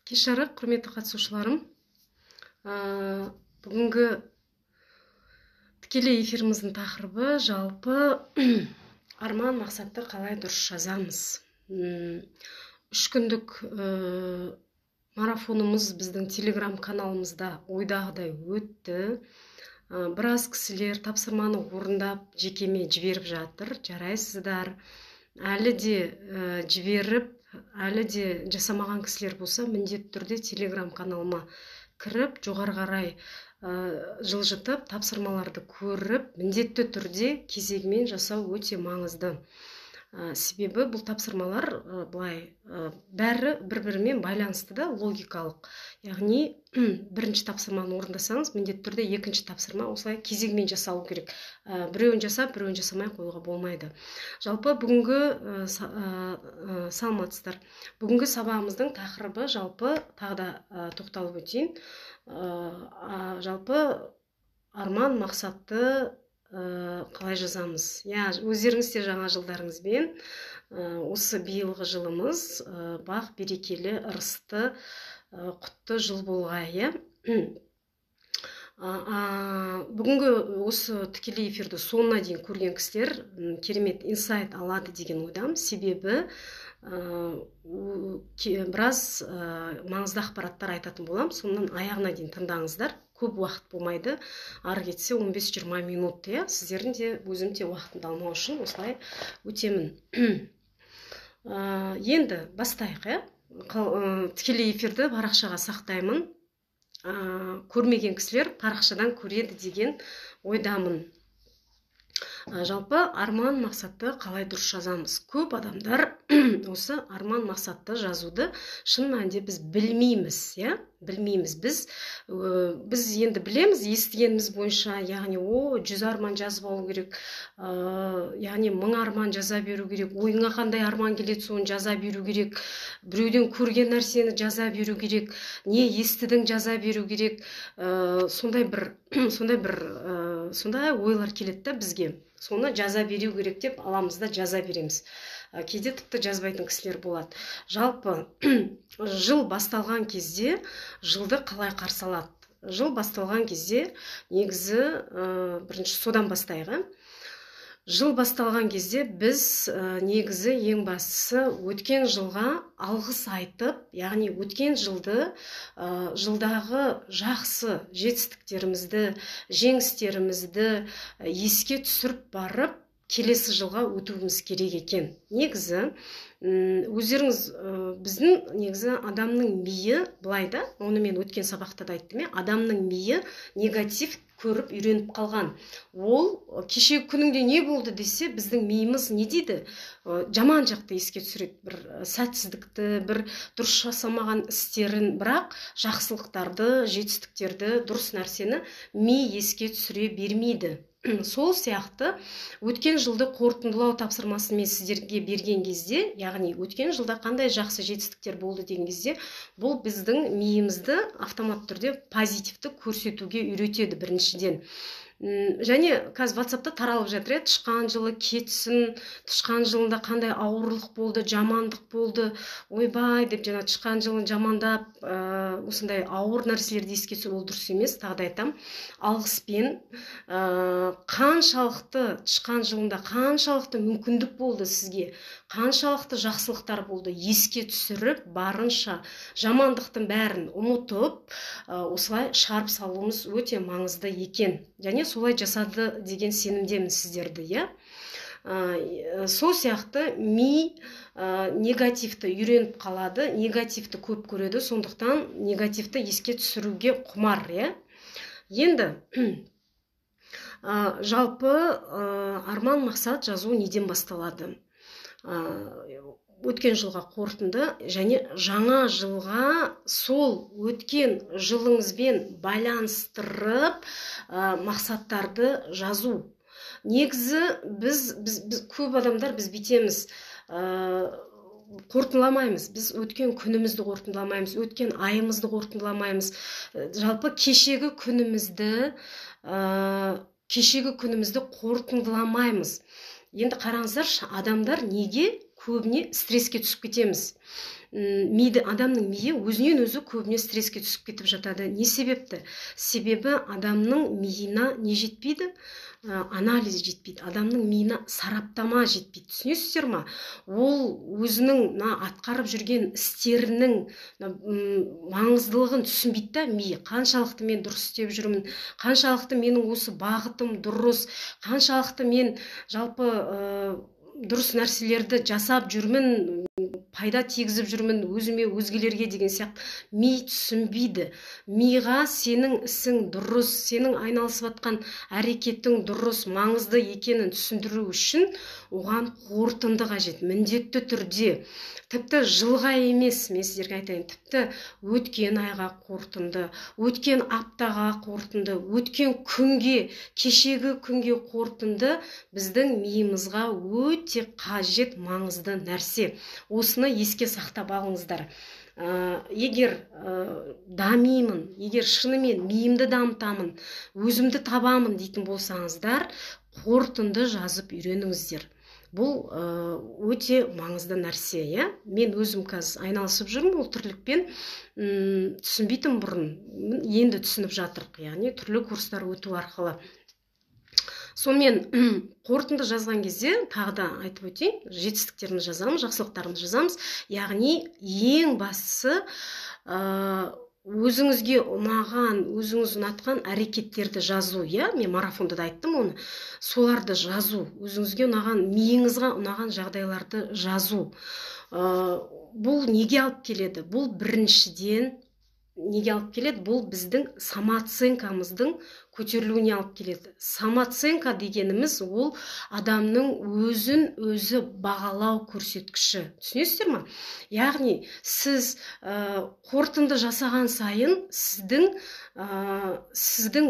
Кеш жарық, құрметті қатысушыларым. Бүгінгі тікелей эфиріміздің тақырыбы жалпы арман мақсатты қалай дұрыс жазамыз. 3 күндік марафонымыз біздің телеграм каналымызда ойдағыдай өтті. Біраз кісілер тапсырманы орындап жекеме жіберіп жатыр. Жарайсыздар. Әлі де жіберіп, әлі де жасамаған кісілер болса, міндетті түрде телеграм каналыма кіріп, жоғары қарай жылжытып, тапсырмаларды көріп, міндетті түрде кезегімен жасау өте маңызды. Себебі бұл тапсырмалар былай бәрі бір-бірімен байланысты да, логикалық. Яғни бірінші тапсырманы орындасаңыз, міндетті түрде екінші тапсырма осылай кезегімен жасалу керек. Біреуін жасап, біреуін жасамай қоюға болмайды. Жалпы бүгінгі саламатсыздар. Бүгінгі сабағымыздың тақырыбы жалпы тағы да тоқталып өтейін. Жалпы арман мақсатты қалай жазамыз? Я, өздеріңіз де жаңа жылдарыңызбен, осы биылғы жылымыз бақ берекелі, ырысты, құтты жыл болғай, иә? Бүгінгі осы тікелей эфирді соңына дейін көрген кісілер керемет инсайт алады деген ойдамын. Себебі біраз маңызды ақпараттар айтатын боламын. Соның аяғына дейін тыңдаңыздар. Көп уақыт болмайды, ары кетсе 15-20 минут, иә? Сіздердің де, өзім де уақытымды алмау үшін осылай өтемін. Енді бастайық, иә? Тікелей эфирді парақшаға сақтаймын. Көрмеген кісілер парақшадан көреді деген ойдамын. Жалпы арман мақсатты қалай дұрыс жазамыз? Көп адамдар осы арман мақсатты жазуды шын мәнінде біз білмейміз, иә? Білмейміз. Біз енді білеміз естігеніміз бойынша, яғни 100 арман жазып алу керек, яғни 1000 арман жаза беру керек, ойыңа қандай арман келеді соны жаза беру керек, біреуден көрген нәрсені жаза беру керек, не естідің жаза беру керек, сондай бір, сондай бір, сондай ойлар келеді да бізге. Соны жаза беру керек деп аламыз да жаза береміз. Кейде тіпті жазбайтын кісілер болады. Жалпы жыл басталған кезде жылды қалай қарсы алады? Жыл басталған кезде негізі бірінші содан бастайық, ә? Жыл басталған кезде біз негізі ең бастысы өткен жылға алғыс айтып, яғни өткен жылды, жылдағы жақсы жетістіктерімізді, жеңістерімізді еске түсіріп барып, келесі жылға өтуіміз керек екен. Негізі, өздеріңіз, біздің негізі адамның миы былай да, оны мен өткен сабақта да айттым, иә, адамның миы негатив көріп үйреніп қалған. Ол кешегі күніңде не болды десе, біздің миымыз не дейді? Жаман жақты еске түсіреді, бір сәтсіздікті, бір дұрыс жасамаған істерін, бірақ жақсылықтарды, жетістіктерді, дұрыс нәрсені ми еске түсіре бермейді. Сол сияқты өткен жылды қорытындылау тапсырмасын мен сіздерге берген кезде, яғни өткен жылда қандай жақсы жетістіктер болды деген кезде, бұл біздің миымызды автоматты түрде позитивті көрсетуге үйретеді біріншіден. Және қазір WhatsAppта таралып жатыр, иә, тышқан жылы кетсін, тышқан жылында қандай ауырлық болды, жамандық болды, ойбай деп жаңа тышқан жылын жамандап, осындай ауыр нәрселерді еске түсіру ол дұрыс емес. Тағы да айтамын, алғыспен, қаншалықты тышқан жылында қаншалықты мүмкіндік болды сізге, қаншалықты жақсылықтар болды, еске түсіріп, барынша жамандықтың бәрін ұмытып, осылай шығарып салуымыз өте маңызды екен. Және солай жасады деген сенімдемін сіздерді, иә? Сол сияқты ми негативті үйреніп қалады, негативті көп көреді, сондықтан негативті еске түсіруге құмар, иә? Енді жалпы арман мақсат жазу неден басталады? Өткен жылға қорытынды және жаңа жылға сол өткен жылыңызбен байланыстырып, мақсаттарды жазу. Негізі біз көп адамдар біз бүйтеміз, қорытындыламаймыз, біз өткен күнімізді қорытындыламаймыз, өткен айымызды қорытындыламаймыз. Жалпы кешегі күнімізді қорытындыламаймыз. Енді қараңыздаршы, адамдар неге көбіне стресске түсіп кетеміз? Миды, адамның миы өзінен өзі көбіне стресске түсіп кетіп жатады. Не себепті? Себебі адамның миына не жетпейді? Анализ жетпейді, адамның миына сараптама жетпейді. Түсінесіздер ма? Ол өзінің мына атқарып жүрген істерінің маңыздылығын түсінбейді да миы. Қаншалықты мен дұрыс істеп жүрмін, қаншалықты менің осы бағытым дұрыс, қаншалықты мен жалпы дұрыс нәрселерді жасап жүрмін, пайда тигізіп жүрмін өзіме, өзгелерге деген сияқты ми түсінбейді. Миға сенің ісің дұрыс, сенің айналысып жатқан әрекетің дұрыс, маңызды екенін түсіндіру үшін оған қорытынды қажет, міндетті түрде. Тіпті жылға емес, мен сіздерге айтайын, тіпті өткен айға қорытынды, өткен аптаға қорытынды, өткен күнге, кешегі күнге қорытынды біздің миымызға өте қажет, маңызды нәрсе. Осыны еске сақтап алыңыздар. Егер дамимын, егер шынымен миымды дамытамын, өзімді табамын дейтін болсаңыздар, қорытынды жазып үйреніңіздер. Бұл өте маңызды нәрсе, иә? Мен өзім қазір айналысып жүрмін ол тірлікпен, түсінбейтін бұрын, енді түсініп жатырық, яғни түрлі курстар өту арқылы. Сонымен қорытынды жазған кезде тағы да айтып өтейін, жетістіктерімізді жазамыз, жақсылықтарымызды жазамыз. Яғни ең бастысы, өзіңізге ұнаған, өзіңіз ұнатқан әрекеттерді жазу, иә? Мен марафонда да айттым оны. Соларды жазу, өзіңізге ұнаған, миыңызға ұнаған жағдайларды жазу. Бұл неге алып келеді? Бұл біріншіден неге алып келеді? Бұл біздің самооценкамыздың көтерілуіне алып келеді. Самооценка дегеніміз ол адамның өзін өзі бағалау көрсеткіші. Түсінесіздер ма? Яғни сіз қорытынды жасаған сайын сіздің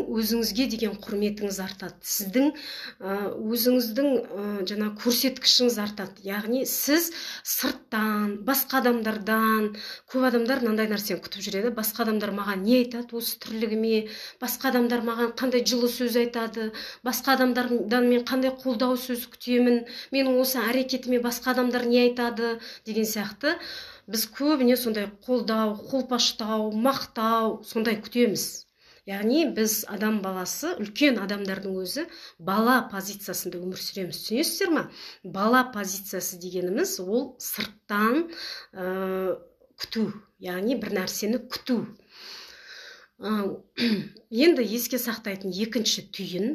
өзіңізге деген құрметіңіз артады, сіздің өзіңіздің жаңа көрсеткішіңіз артады. Яғни сіз сырттан, басқа адамдардан, көп адамдар мынандай нәрсені күтіп жүреді. Басқа адамдар маған не айтады осы тірлігіме, басқа адамдар маған қандай жылы сөз айтады, басқа адамдардан мен қандай қолдау сөз күтемін, менің осы әрекетіме басқа адамдар не айтады деген сияқты. Біз көбіне сондай қолдау, қолпаштау, мақтау сондай күтеміз. Яғни біз адам баласы, үлкен адамдардың өзі бала позициясында өмір сүреміз. Түсінесіздер ма? Бала позициясы дегеніміз ол сырттан күту, яғни бір нәрсені күту. Енді еске сақтайтын екінші түйін,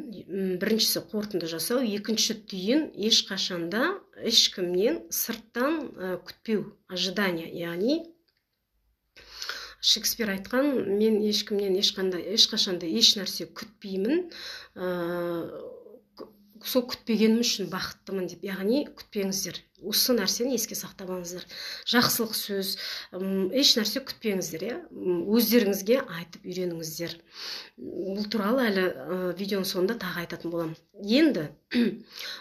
біріншісі қорытынды жасау, екінші түйін ешқашанда ешкімнен сырттан күтпеу, ожидание. Яғни Шекспир айтқан, мен ешкімнен ешқашанда еш нәрсе күтпеймін, сол күтпегенім үшін бақыттымын деп. Яғни күтпеңіздер, осы нәрсені еске сақтап алыңыздар. Жақсылық сөз, еш нәрсе күтпеңіздер, иә? Өздеріңізге айтып үйреніңіздер. Бұл туралы әлі видеоның соңында тағы айтатын боламын. Енді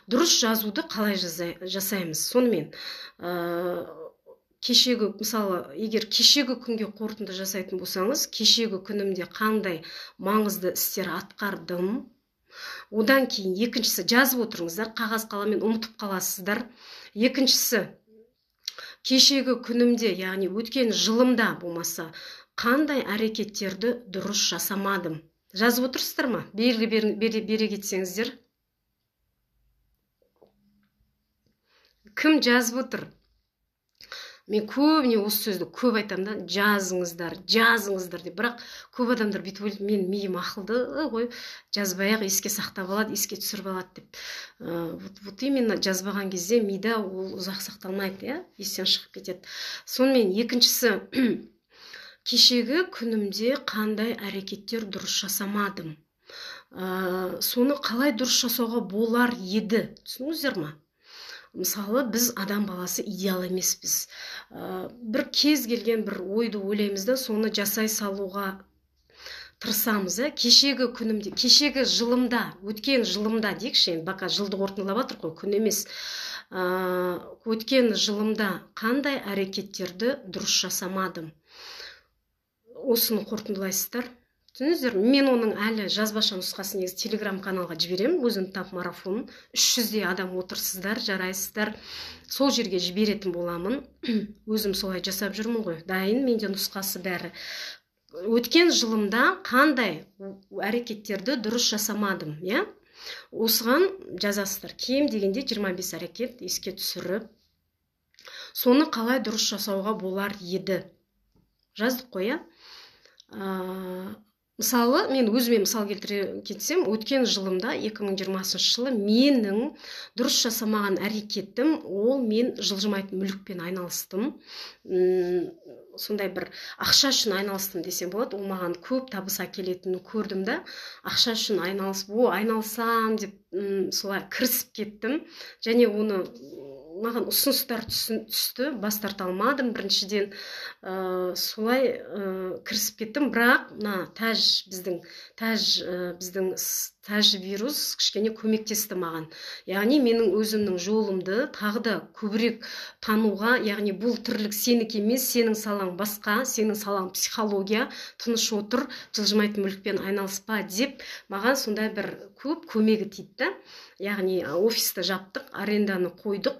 дұрыс жазуды қалай жасаймыз? Сонымен, кешегі, мысалы, егер кешегі күнге қорытынды жасайтын болсаңыз, кешегі күнімде қандай маңызды істер атқардым? Одан кейін екіншісі, жазып отырыңыздар, қағаз қаламмен ұмытып қаласыздар. Екіншісі, кешегі күнімде, яғни өткен жылымда болмаса, қандай әрекеттерді дұрыс жасамадым? Жазып отырсыздар ма? Белгі бере кетсеңіздер. Кім жазып отыр? Мен көбіне осы сөзді көп айтамын да, жазыңыздар, жазыңыздар деп. Бірақ көп адамдар бүйтіп ойлайды, мен миым ақылды ғой, жазбай-ақ еске сақтап алады, еске түсіріп алады деп. Вот именно жазбаған кезде мида ол ұзақ сақталмайды, иә, естен шығып кетеді. Сонымен екіншісі, кешегі күнімде қандай әрекеттер дұрыс жасамадым? Соны қалай дұрыс жасауға болар еді? Түсіндіңіздер ма? Мысалы, біз адам баласы идеал емеспіз. Бір кез келген бір ойды ойлаймыз да, соны жасай салуға тырысамыз, ә? Кешегі күнімде, кешегі жылымда, өткен жылымда дейікші, енді бака жылды қорытындылап жатыр ғой, күн емес. Өткен жылымда қандай әрекеттерді дұрыс жасамадым? Осыны қорытындылайсыздар. Түсіндіңіздер? Мен оның әлі жазбаша нұсқасын негізі телеграм каналға жіберемін. «Өзіңді тап» марафонын, 300-дей адам отырсыздар, жарайсыздар, сол жерге жіберетін боламын. Өзім солай жасап жүрмін ғой, дайын менде нұсқасы бәрі. Өткен жылымда қандай әрекеттерді дұрыс жасамадым, иә, осыған жазасыздар. Кем дегенде 25 әрекет еске түсіріп, соны қалай дұрыс жасауға болар еді, жаздық қой, иә. Мысалы, мен өзіме мысал келтіре кетсем, өткен жылымда, 2020 жылы менің дұрыс жасамаған әрекетім ол мен жылжымайтын мүлікпен айналыстым. Сондай бір ақша үшін айналыстым десем болады. Ол маған көп табыс әкелетінін көрдім да, ақша үшін айналысып, о, айналысам деп солай кірісіп кеттім. Және оны маған ұсыныстар түсті, бас тарта алмадым біріншіден, солай кірісіп кеттім. Бірақ мына тәж, біздің тәж, біздің тәж вирус кішкене көмектесті маған, яғни менің өзімнің жолымды тағы да көбірек тануға. Яғни бұл тірлік сенікі емес, сенің салаң басқа, сенің салаң психология, тыныш отыр, жылжымайтын мүлікпен айналыспа деп маған сондай бір көп көмегі тиді да. Яғни офисті жаптық, аренданы қойдық,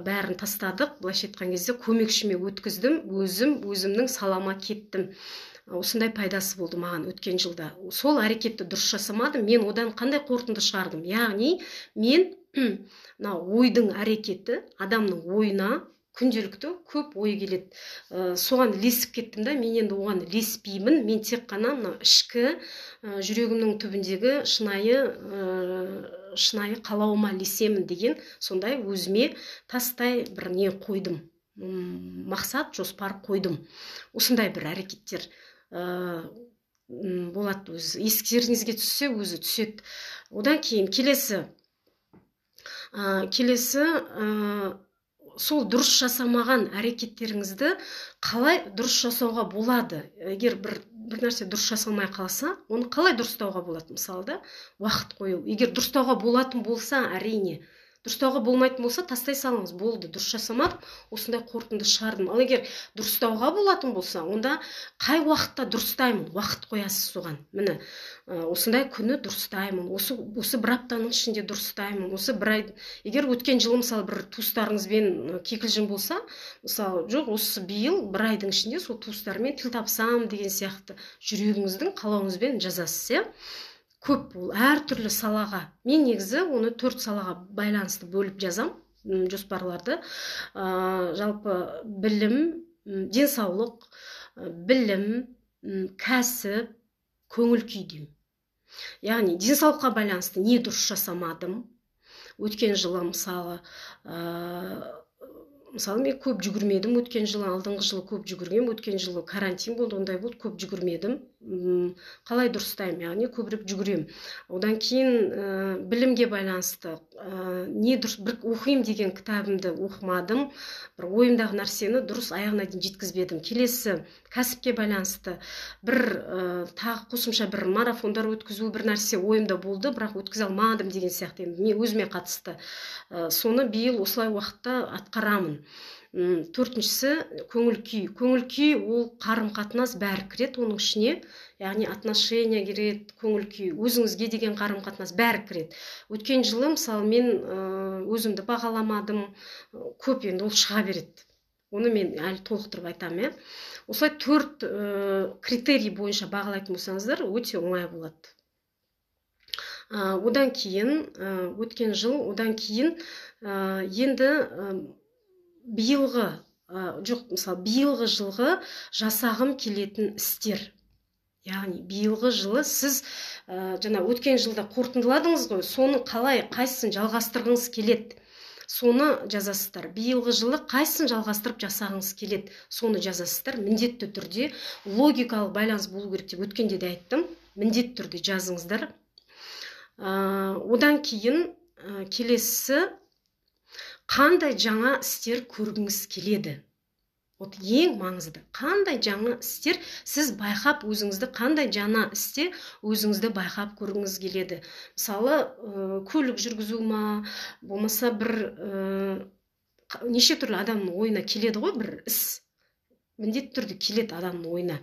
бәрін тастадық, былайша айтқан кезде көмекшіме өткіздім, өзім өзімнің салама кеттім. Осындай пайдасы болды маған өткен жылда. Сол әрекетті дұрыс жасамадым. Мен одан қандай қорытынды шығардым? Яғни мен мына ойдың әрекеті, адамның ойына күнделікті көп ой келеді, соған ілесіп кеттім да. Мен енді оған ілеспеймін, мен тек қана мына ішкі жүрегімнің түбіндегі шынайы қалауыма ілесемін деген сондай өзіме тастай бір не қойдым, мақсат, жоспар қойдым. Осындай бір әрекеттер болады, өзі естеріңізге түссе, өзі түседі. Одан кейін келесі сол дұрыс жасамаған әрекеттеріңізді қалай дұрыс жасауға болады? Егер бір нәрсе дұрыс жасалмай қалса, оны қалай дұрыстауға болады? Мысалы да, уақыт қою, егер дұрыстауға болатын болса. Әрине, дұрыстауға болмайтын болса, тастай салыңыз, болды, дұрыс жасамадым, осындай қорытынды шығардым. Ал егер дұрыстауға болатын болса, онда қай уақытта дұрыстаймын, уақыт қоясыз соған. Міне, осындай күні дұрыстаймын, осы бір аптаның ішінде дұрыстаймын, осы бір ай. Егер өткен жылы, мысалы, бір туыстарыңызбен кикілжің болса, мысалы, жоқ, осы биыл бір айдың ішінде сол туыстармен тіл тапсам деген сияқты жүрегіңіздің қалауыңызбен жазасыз, иә. Көп ол әртүрлі салаға. Мен негізі оны төрт салаға байланысты бөліп жазам жоспарларды. Жалпы білім, денсаулық, білім, кәсіп, көңіл күй деймін. Яғни денсаулыққа байланысты не дұрыс жасамадым өткен жылы? Мысалы, мен көп жүгірмедім өткен жылы, алдыңғы жылы көп жүгіргенмін. Өткен жылы карантин болды, ондай болды, көп жүгірмедім. Қалай дұрыстаймын? Яғни көбірек жүгіремін. Одан кейін білімге байланысты не дұрыс? Бір оқимын деген кітабымды оқымадым, бір ойымдағы нәрсені дұрыс аяғына дейін жеткізбедім. Келесі кәсіпке байланысты бір тағы қосымша бір марафондар өткізу, бір нәрсе ойымда болды, бірақ өткізе алмадым деген сияқты. Енді мен өзіме қатысты соны биыл осылай уақытта атқарамын. Төртіншісі көңіл күй. Көңіл күй ол қарым қатынас бәрі кіреді оның ішіне, яғни отношения кіреді, көңіл күй, өзіңізге деген қарым қатынас бәрі кіреді. Өткен жылы, мысалы, мен өзімді бағаламадым көп, енді ол шыға береді, оны мен әлі толықтырып айтамын, иә. Осылай төрт критерий бойынша бағалайтын болсаңыздар, өте оңай болады. Одан кейін өткен жыл, одан кейін енді биылғы, жоқ, мысалы, биылғы жылғы жасағым келетін істер. Яғни биылғы жылы сіз жаңа өткен жылда қорытындыладыңыз ғой, соны қалай, қайсысын жалғастырғыңыз келеді, соны жазасыздар. Биылғы жылы қайсысын жалғастырып жасағыңыз келеді, соны жазасыздар. Міндетті түрде логикалық байланыс болу керек деп өткенде де айттым, міндетті түрде жазыңыздар. Одан кейін келесі қандай жаңа істер көргіңіз келеді? Вот ең маңызды, қандай жаңа істер сіз байқап өзіңізді, қандай жаңа істе өзіңізді байқап көргіңіз келеді? Мысалы, көлік жүргізу ма, болмаса бір неше түрлі адамның ойына келеді ғой бір іс, міндетті түрде келеді адамның ойына.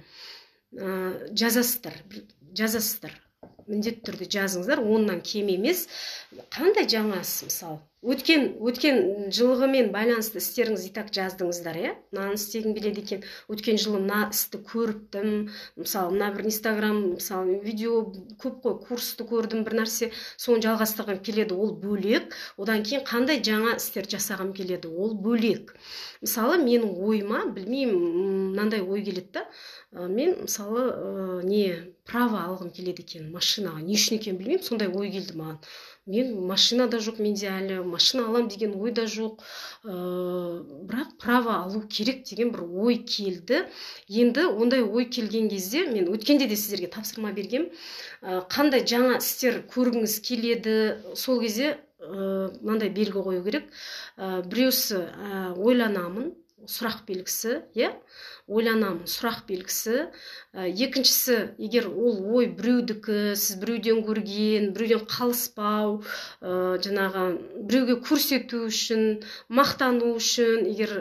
Жазасыздар, жазасыздар, міндетті түрде жазыңыздар, 10-нан кем емес. Қандай жаңа іс, мысалы, өткен жылғымен байланысты істеріңіз и так жаздыңыздар, иә? Мынаны істегім келеді екен, өткен жылы мына істі көріптім, мысалы, мына бір Инстаграм, мысалы, видео көп қой, курсты көрдім, бір нәрсе, соны жалғастырғым келеді, ол бөлек. Одан кейін қандай жаңа істер жасағым келеді, ол бөлек. Мысалы, менің ойыма, білмеймін, мынандай ой келеді да, мен, мысалы, не право алғым келеді екен машинаға, не үшін екенін білмеймін, сондай ой келді маған. Мен машина да жоқ менде әлі, машина алам деген ой да жоқ, бірақ право алу керек деген бір ой келді. Енді ондай ой келген кезде мен өткенде де сіздерге тапсырма бергем, қандай жаңа істер көргіңіз келеді, сол кезде мынандай белгі қою керек. Біреусі ойланамын, сұрақ белгісі, иә, ойланамын, сұрақ белгісі. Екіншісі, егер ол ой біреудікі, сіз біреуден көрген, біреуден қалыспау, жаңағы біреуге көрсету үшін, мақтану үшін, егер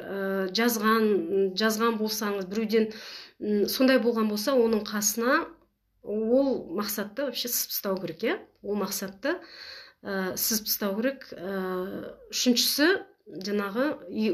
жазған болсаңыз, біреуден сондай болған болса, оның қасына ол мақсатты вообще сызып тастау керек, иә, ол мақсатты сызып тастау керек. Үшіншісі, жаңағы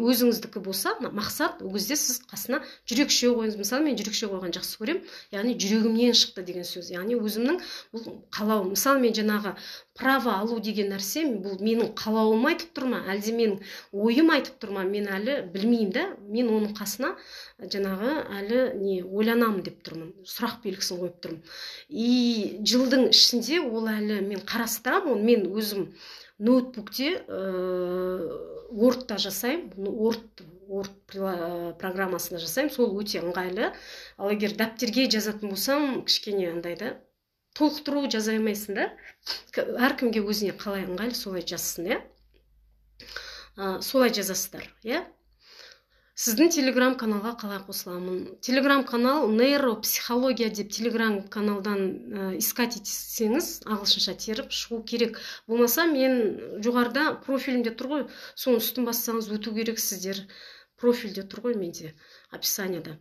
өзіңіздікі болса мақсат, ол кезде сіз қасына жүрекше қойыңыз. Мысалы, мен жүрекше қойған жақсы көремін, яғни жүрегімнен шықты деген сөз, яғни өзімнің бұл қалауым. Мысалы, мен жаңағы право алу деген нәрсе, бұл менің қалауым айтып тұр ма, әлде менің ойым айтып тұр ма, мен әлі білмеймін да. Мен оның қасына жаңағы әлі не ойланамын деп тұрмын, сұрақ белгісін қойып тұрмын. И жылдың ішінде ол әлі мен қарастырамын оны, мен өзім ноутбукте Word-та жасаймын, Word программасында жасаймын, сол өте ыңғайлы. Ал егер дәптерге жазатын болсам, кішкене андай да, толықтыру жаза алмайсың да. Әркімге өзіне қалай ыңғайлы, солай жазсын, иә? Солай жазасыздар, иә? Сіздің телеграм каналға қалай қосыламын? Телеграм канал нейропсихология деп телеграм каналдан искать етсеңіз, ағылшынша теріп шығу керек. Болмаса мен жоғарыда профилімде тұр ғой, соның үстін бассаңыз өту керек сіздер. Профильде тұр ғой менде, описанияда.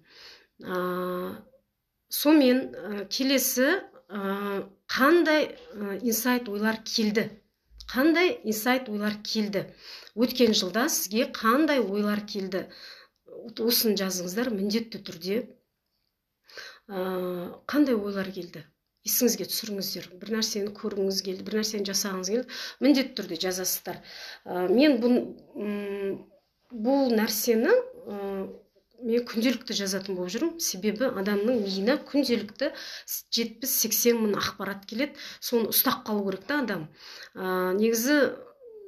Сонымен келесі қандай инсайт ойлар келді? Қандай инсайт ойлар келді? Өткен жылда сізге қандай ойлар келді? Осыны жазыңыздар міндетті түрде. Қандай ойлар келді? Есіңізге түсіріңіздер. Бір нәрсені көргіңіз келді, бір нәрсені жасағыңыз келді, міндетті түрде жазасыздар. Мен бұл нәрсені мен күнделікті жазатын болып жүрмін. Себебі адамның миына күнделікті 70-80 мың ақпарат келеді. Соны ұстап қалу керек та адам. Негізі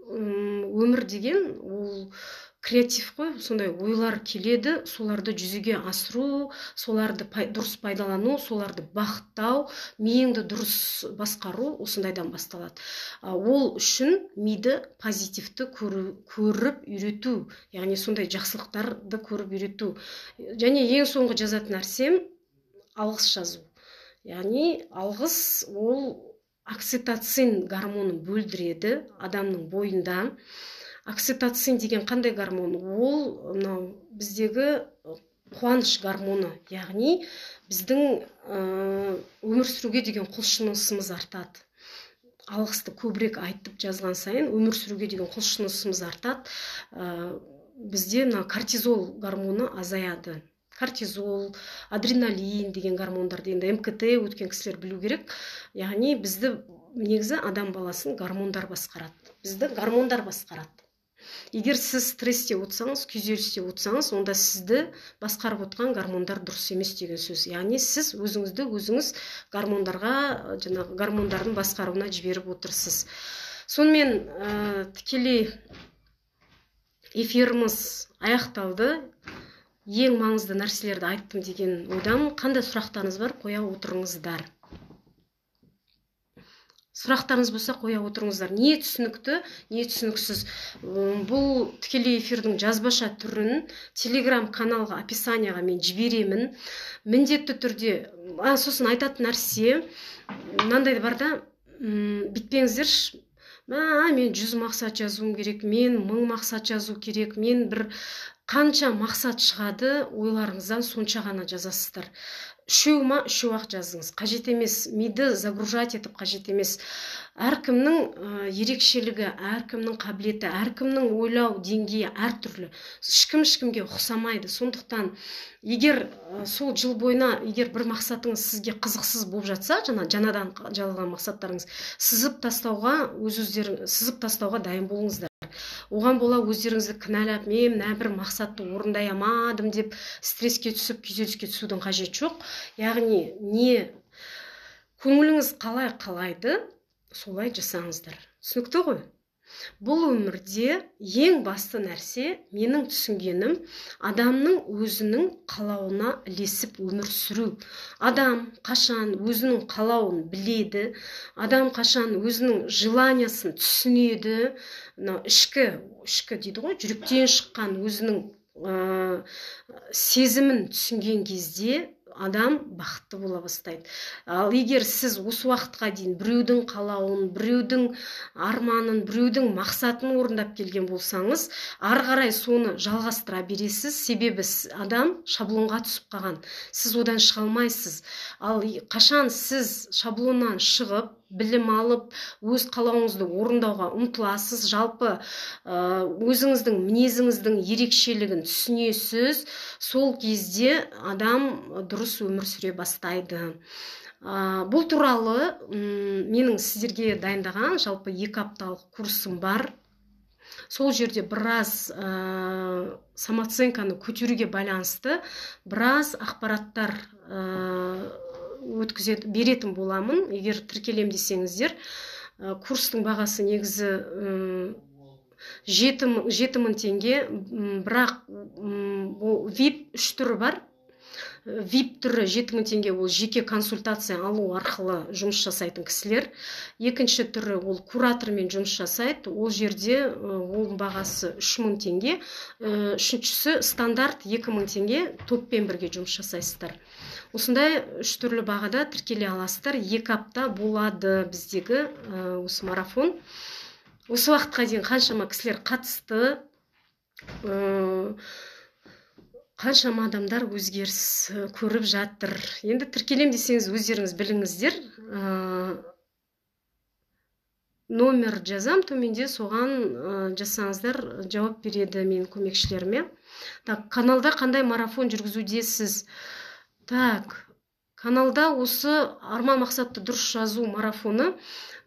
өмір деген ол креатив қой, сондай ойлар келеді, соларды жүзеге асыру, соларды дұрыс пайдалану, соларды бағыттау, миыңды дұрыс басқару осындайдан басталады. Ол үшін миды позитивті көріп үйрету, яғни сондай жақсылықтарды көріп үйрету. Және ең соңғы жазатын нәрсем алғыс жазу. Яғни алғыс ол окситоцин гормонын бөлдіреді адамның бойында. Окситоцин деген қандай гормон? Ол мынау біздегі қуаныш гормоны, яғни біздің өмір сүруге деген құлшынысымыз артады. Алғысты көбірек айтып жазған сайын өмір сүруге деген құлшынысымыз артады. Бізде мына кортизол гормоны азаяды. Кортизол, адреналин деген гормондарды енді МКТ өткен кісілер білу керек. Яғни бізді негізі адам баласын гормондар басқарады. Бізді гормондар басқарады. Егер сіз стрессте отырсаңыз, күйзелісте отырсаңыз, онда сізді басқарып отырған гормондар дұрыс емес деген сөз. Яғни сіз өзіңізді өзіңіз гормондарға, жаңағы гормондардың басқаруына жіберіп отырсыз. Сонымен тікелей эфиріміз аяқталды. Ең маңызды нәрселерді айттым деген ойдамын. Қандай сұрақтарыңыз бар, қоя отырыңыздар. Сұрақтарыңыз болса қоя отырыңыздар. Не түсінікті, не түсініксіз. Бұл тікелей эфирдің жазбаша түрін Телеграм каналға, описанияға мен жіберемін. Міндетті түрде, сосын айтатын нәрсе, мынандай бар да, бүйтпеңіздерші, мен 100 мақсат жазуым керек, мен 1000 мақсат жазу керек, мен бір қанша мақсат шығады, ойларыңыздан сонша ғана жазасыздар. Үшеу ма, үшеу ақ жазыңыз. Қажет емес, миды загружать етіп қажет емес. Әркімнің ерекшелігі, әркімнің қабілеті, әркімнің ойлау деңгейі әртүрлі. Ешкім ешкімге ұқсамайды. Сондықтан егер сол жыл бойына егер бір мақсатыңыз сізге қызықсыз болып жатса, жаңадан жазылған мақсаттарыңыз, сызып тастауға сызып тастауға дайын болыңыздар. Оған бола өздеріңізді кінәлап, мен мына бір мақсатты орындай алмадым деп стресске түсіп, күйзеліске түсудің қажеті жоқ. Яғни не көңіліңіз қалай қалайды, солай жасаңыздар. Түсінікті ғой? Бұл өмірде ең басты нәрсе, менің түсінгенім, адамның өзінің қалауына ілесіп өмір сүру. Адам қашан өзінің қалауын біледі, адам қашан өзінің желаниясын түсінеді, мынау ішкі дейді ғой, жүректен шыққан өзінің сезімін түсінген кезде адам бақытты бола бастайды. Ал егер сіз осы уақытқа дейін біреудің қалауын, біреудің арманын, біреудің мақсатын орындап келген болсаңыз, ары қарай соны жалғастыра бересіз. Себебі адам шаблонға түсіп қалған. Сіз одан шыға алмайсыз. Ал қашан сіз шаблоннан шығып, білім алып, өз қалауыңызды орындауға ұмтыласыз, жалпы өзіңіздің мінезіңіздің ерекшелігін түсінесіз, сол кезде адам дұрыс өмір сүре бастайды. Бұл туралы менің сіздерге дайындаған жалпы 2 апталық курсым бар. Сол жерде біраз самооценканы көтеруге байланысты біраз ақпараттар өткізеді, беретін боламын. Егер тіркелем десеңіздер, курстың бағасы негізі 7000 теңге, бірақ ол VIP 3 түрі бар. VIP түрі 7000 теңге, ол жеке консультация алу арқылы жұмыс жасайтын кісілер. Екінші түрі ол куратормен жұмыс жасайды, ол жерде оның бағасы 3000 теңге. Үшіншісі стандарт 2000 теңге, топпен бірге жұмыс жасайсыздар. Осындай үш түрлі бағада тіркеле аласыздар. 2 апта болады біздегі осы марафон. Осы уақытқа дейін қаншама кісілер қатысты, қаншама адамдар өзгеріс көріп жатыр. Енді тіркелем десеңіз өздеріңіз біліңіздер. Номер жазам төменде, соған жазсаңыздар жауап береді менің көмекшілеріме. Так, каналда қандай марафон жүргізудесіз? Так, каналда осы арман мақсатты дұрыс жазу марафоны.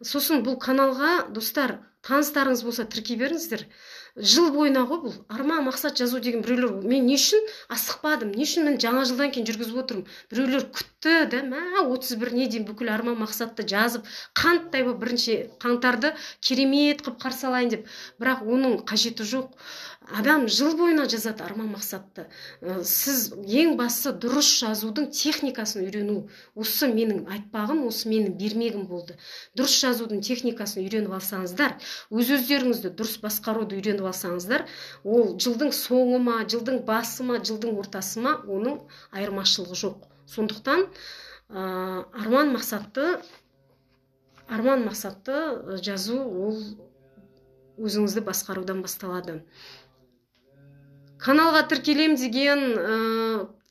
Сосын бұл каналға, достар, таныстарыңыз болса тіркей беріңіздер. Жыл бойына ғой бұл арман мақсат жазу деген. Біреулер, мен не үшін асықпадым, не үшін мен жаңа жылдан кейін жүргізіп отырмын? Біреулер күтті да, 31-не дейін бүкіл арман мақсатты жазып, қанттай болып бірінші қаңтарды керемет қып қарсы алайын деп. Бірақ оның қажеті жоқ. Адам жыл бойына жазады арман мақсатты. Сіз ең бастысы дұрыс жазудың техникасын үйрену. Осы менің айтпағым, осы менің бермегім болды. Дұрыс жазудың техникасын үйреніп алсаңыздар, өз-өздеріңізді дұрыс басқаруды үйреніп алсаңыздар, ол жылдың соңы ма, жылдың басы ма, жылдың ортасы ма, оның айырмашылығы жоқ. Сондықтан арман мақсатты жазу ол өзіңізді басқарудан басталады. Каналға тіркелем деген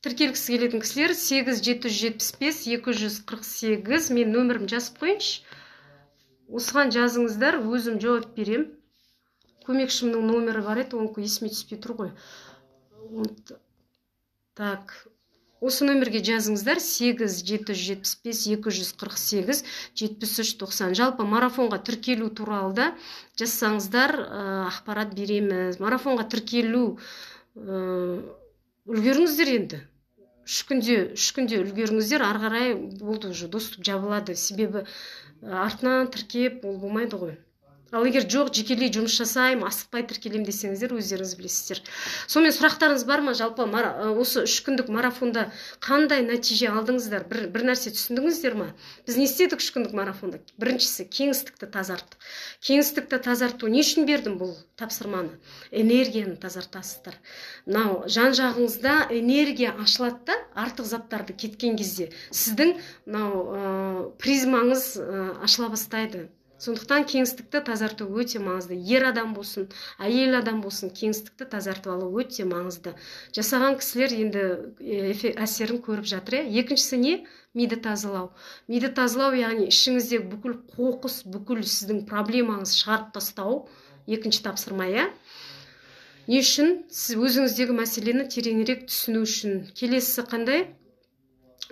тіркелгісі келетін кісілер 8 775 248, мен нөмірім жазып қойыншы. Осыған жазыңыздар, өзім жауап берем. Көмекшімнің номері бар еді, онікі есіме түспей тұр ғой. Так, осы нөмерге жазыңыздар 8 775 248 73 90. Жалпы марафонға тіркелу туралы да жазсаңыздар, ақпарат береміз. Марафонға тіркелу үлгеріңіздер енді. 3 күнде үлгеріңіздер, ары қарай болды уже, доступ жабылады. Себебі артынан тіркеп ол болмайды ғой. Ал егер жоқ, жекелей жұмыс жасаймын, асықпай тіркелем десеңіздер, өздеріңіз білесіздер. Сонымен сұрақтарыңыз бар ма? Жалпы осы 3 күндік марафонда қандай нәтиже алдыңыздар? Бір нәрсе түсіндіңіздер ма? Біз не істедік 3 күндік марафонда? Біріншісі, кеңістікті тазарттық. Кеңістікті тазарту не үшін бердім бұл тапсырманы? Энергияны тазартасыздар. Мынау жан-жағыңызда энергия ашылады да, артық заттарды кеткен кезде сіздің мынау призмаңыз ашыла бастайды. Сондықтан кеңістікті тазарту өте маңызды. Ер адам болсын, әйел адам болсын, кеңістікті тазартып алу өте маңызды. Жасаған кісілер енді әсерін көріп жатыр. Екіншісі не? Миды тазалау. Миды тазалау, яғни ішіңіздегі бүкіл қоқыс, бүкіл сіздің проблемаңызды шығарып тастау. Екінші тапсырма, иә. Не үшін? Сіз өзіңіздегі мәселені тереңірек түсіну үшін. Келесісі қандай?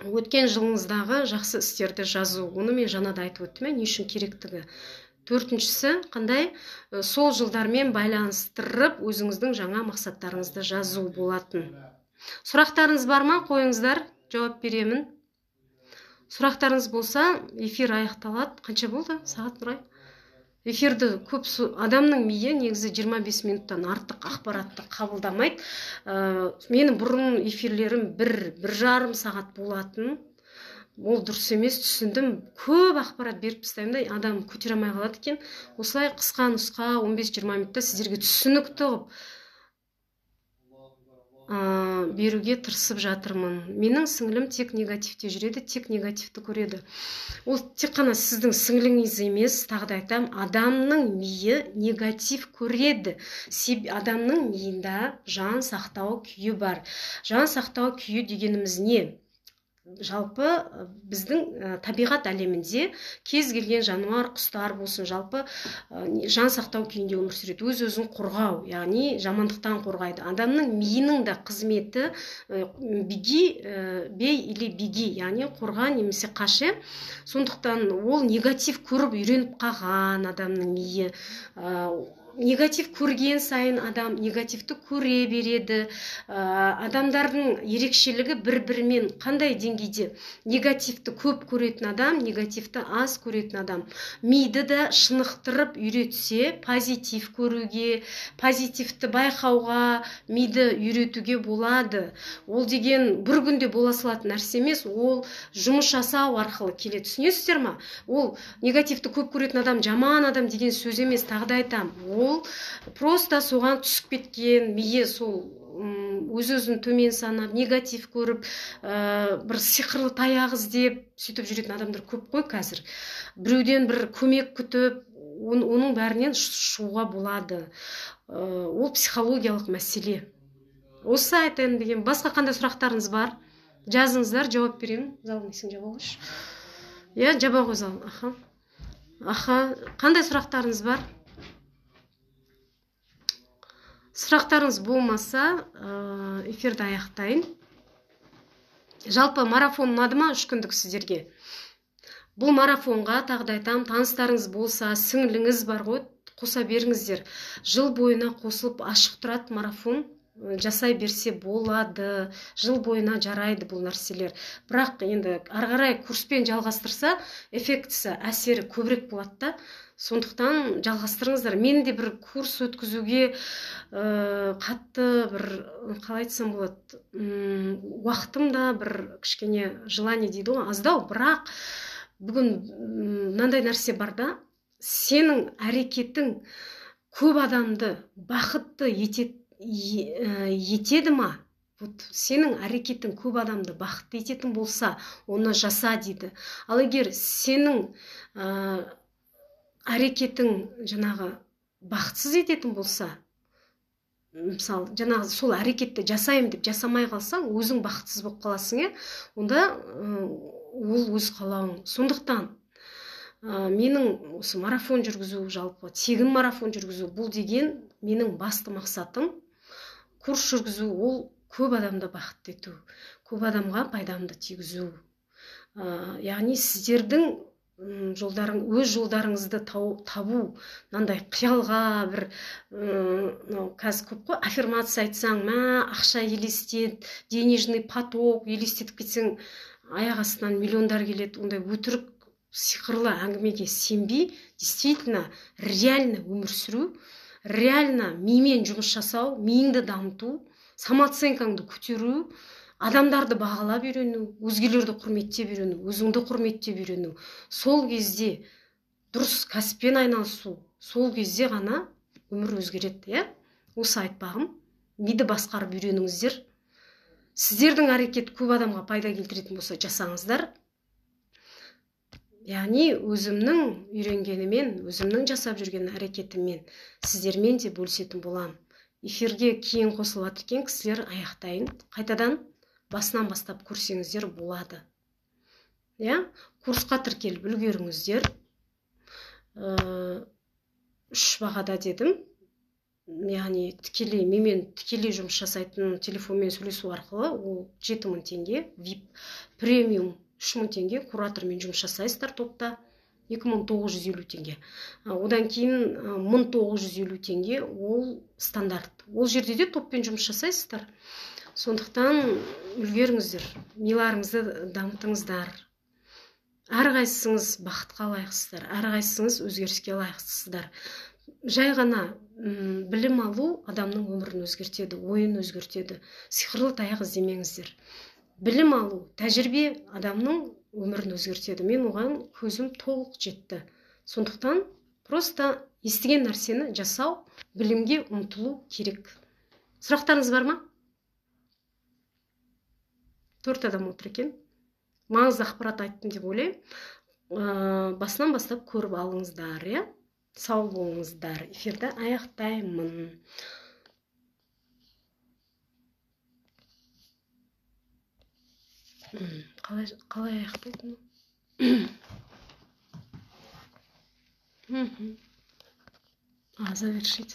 Өткен жылыңыздағы жақсы істерді жазу. Оны мен жаңа да айтып өттім, не үшін керектігі. Төртіншісі қандай? Сол жылдармен байланыстырып өзіңіздің жаңа мақсаттарыңызды жазу болатын. Сұрақтарыңыз бар ма? Қойыңыздар, жауап беремін. Сұрақтарыңыз болса, эфир аяқталады. Қанша болды? Сағат Нұрай? Эфирді көп адамның миы негізі 25 минуттан артық ақпаратты қабылдамайды. Менің бұрын эфирлерім 1,5 сағат болатын. Ол дұрыс емес, түсіндім. Көп ақпарат беріп тастаймын да, адам көтере алмай қалады екен. Осылай қысқа нұсқа 15-20 минутта сіздерге түсінікті қылып беруге тырысып жатырмын. Менің сіңлім тек негативте жүреді, тек негативті көреді. Ол тек қана сіздің сіңліңіз емес, тағы да айтамын, адамның миы негатив көреді. Адамның миында жан сақтау күйі бар. Жан сақтау күйі дегеніміз не? Жалпы біздің табиғат әлемінде кез келген жануар, құстар болсын, жалпы жан сақтау күйінде өмір сүреді. Өз-өзін қорғау, яғни жамандықтан қорғайды. Адамның миының да қызметі беги, бей или беги, яғни қорға немесе қаш. Сондықтан ол негатив көріп үйреніп қалған адамның миы. Негатив көрген сайын адам негативті көре береді. Адамдардың ерекшелігі бір-бірімен қандай деңгейде? Негативті көп көретін адам, негативті аз көретін адам. Миды да шынықтырып үйретсе, позитив көруге, позитивті байқауға миды үйретуге болады. Ол деген бір күнде бола салатын нәрсе емес, ол жұмыс жасау арқылы келеді. Түсінесіздер ма? Ол негативті көп көретін адам жаман адам деген сөз емес, тағы да айтамын. Ол просто соған түсіп кеткен, миы сол өз-өзін төмен санап, негатив көріп, бір сиқырлы таяқ іздеп, сөйтіп жүретін адамдар көп қой қазір. Біреуден бір көмек күтіп, оның бәрінен шығуға болады. Ол психологиялық мәселе. Осы айтайын деген. Басқа қандай сұрақтарыңыз бар? Жазыңыздар, жауап беремін. Залдың есігін жаба қойшы. Иә, жаба қой зал. Аха. Аха, қандай сұрақтарыңыз бар? Сұрақтарыңыз болмаса, эфирді аяқтайын. Жалпы марафон ұнады ма 3 күндік сіздерге? Бұл марафонға тағы да айтамын, таныстарыңыз болса, сіңліңіз бар ғой, қоса беріңіздер. Жыл бойына қосылып ашық тұрады марафон, жасай берсе болады, жыл бойына жарайды бұл нәрселер. Бірақ енді ары қарай курспен жалғастырса, эффектісі, әсері көбірек болады да. Сондықтан жалғастырыңыздар. Мен де бір курс өткізуге қатты бір, қалай айтсам болады, уақытым да бір кішкене желание дейді ғой, аздау. Бірақ бүгін мынандай нәрсе бар да, сенің әрекетің көп адамды бақытты етеді ма? Вот сенің әрекетің көп адамды бақытты ететін болса, оны жаса дейді. Ал егер сенің әрекетің жаңағы бақытсыз ететін болса, мысалы, жаңағы сол әрекетті жасаймын деп жасамай қалсаң, өзің бақытсыз болып қаласың, е? Онда ол өз қалауың. Сондықтан менің осы марафон жүргізу, жалпы тегін марафон жүргізу, бұл деген менің басты мақсатым. Курс жүргізу ол көп адамды бақытты ету, көп адамға пайдамды тигізу. Яғни сіздердің жолдарың, өз жолдарыңызды табу, мынандай қиялға бір, мынау қазір көп қой, аффирмация айтсаң, мә, ақша елестет, денежный поток елестетіп кетсең, аяқ астынан миллиондар келеді. Ондай өтірік сиқырлы әңгімеге сенбей, действительно реально өмір сүру, реально мимен жұмыс жасау, миыңды дамыту, самооценкаңды көтеру, адамдарды бағалап үйрену, өзгелерді құрметтеп үйрену, өзіңді құрметтеп үйрену. Сол кезде дұрыс кәсіппен айналысу, сол кезде ғана өмір өзгереді, иә? Осы айтпағым. Миды басқарып үйреніңіздер. Сіздердің әрекет көп адамға пайда келтіретін болса, жасаңыздар. Яғни өзімнің үйренгенімен, өзімнің жасап жүрген әрекетіммен сіздермен де бөлісетін боламын. Эфирге кейін қосылып жатыр екен кісілер, аяқтайын. Қайтадан басынан бастап көрсеңіздер болады. Иә, курсқа тіркеліп үлгеріңіздер. 3 бағада дедім. Яғни тікелей менімен тікелей жұмыс жасайтын телефонмен сөйлесу арқылы ол 7000 теңге, VIP премиум 3000 теңге, куратормен жұмыс жасайсыздар топта 2950 теңге. Одан кейін 1950 теңге ол стандарт. Ол жерде де топпен жұмыс жасайсыздар. Сондықтан үлгеріңіздер, миларыңызды дамытыңыздар. Әрқайсыңыз бақытқа лайықсыздар, әрқайсыңыз өзгеріске лайықсыздар. Жай ғана білім алу адамның өмірін өзгертеді, ойын өзгертеді. Сиқырлы таяқ іздемеңіздер. Білім алу, тәжірибе адамның өмірін өзгертеді. Мен оған көзім толық жетті. Сондықтан просто естіген нәрсені жасау, білімге ұмтылу керек. Сұрақтарыңыз бар ма? 4 адам отыр екен. Маңызды ақпарат айттым деп ойлаймын. Басынан бастап көріп алыңыздар, иә? Сау болыңыздар. Эфирді аяқтаймын. Қалай аяқтайтын? Завершить.